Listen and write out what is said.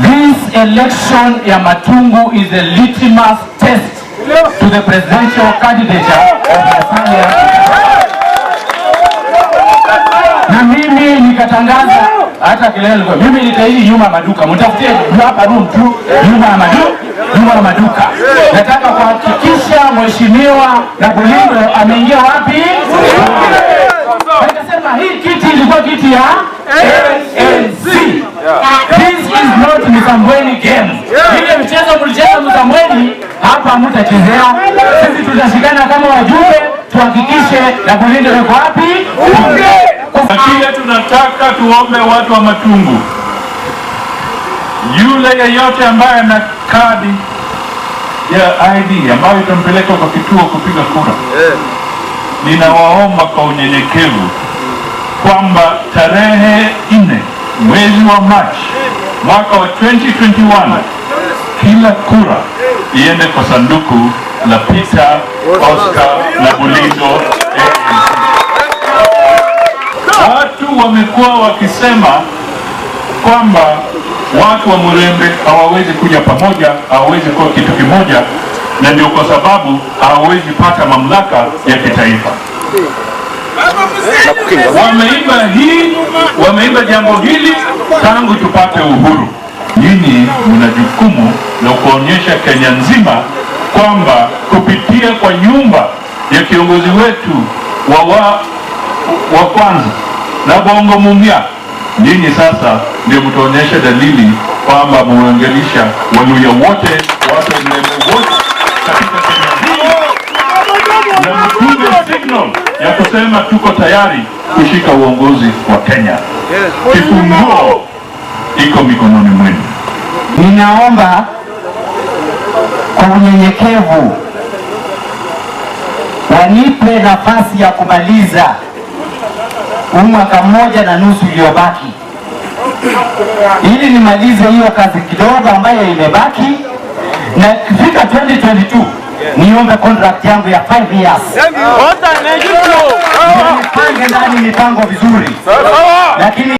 This election ya Matungu is a litmus test to the presidential candidature of Musalia. Na mimi nikatangaza hata kelele ilikuwa, mimi nitaishi nyuma ya maduka, mtafutie hapa room tu nyuma ya maduka, nyuma ya maduka. Nataka kuhakikisha Mheshimiwa Nabulindo ameingia wapi? Nikasema hii kiti ilikuwa kiti ya ANC. This is not Msambweni game. Ile mchezo mlicheza Msambweni, hapa mtachezea. Sisi tutashikana kama wajumbe tuhakikishe Nabulindo yuko wapi? Na kile tunataka tuombe watu wa Matungu, yule yeyote ambaye ana kadi ya ID ambayo itampeleka kwa kituo kupiga kura, ninawaomba kwa unyenyekevu kwamba tarehe 4 mwezi wa Machi mwaka wa 2021 kila kura iende kwa sanduku la Peter Oscar Nabulindo ANC. Watu wamekuwa wakisema kwamba watu wa Mulembe hawawezi kuja pamoja, hawawezi kuwa kitu kimoja, na ndio kwa sababu hawawezi pata mamlaka ya kitaifa. Wameimba jambo hili tangu tupate uhuru. Nyinyi mna jukumu la kuonyesha Kenya nzima kwamba kupitia kwa nyumba ya kiongozi wetu wa kwanza Nabongo Mumia, nyinyi sasa ndio mtaonyesha dalili kwamba muunganisha Waluhya wote, watu wa Mlembe wote katika Kenya hii, na mtume signal ya kusema tuko tayari kushika uongozi wa Kenya. Kifunguo iko mikononi mwenu. Ninaomba kwa unyenyekevu wanipe nafasi ya kumaliza huu mwaka mmoja na nusu iliyobaki, ili nimalize hiyo kazi kidogo ambayo imebaki, na ikifika 2022 niombe contract yangu ya 5 years, nipange ndani mipango vizuri, lakini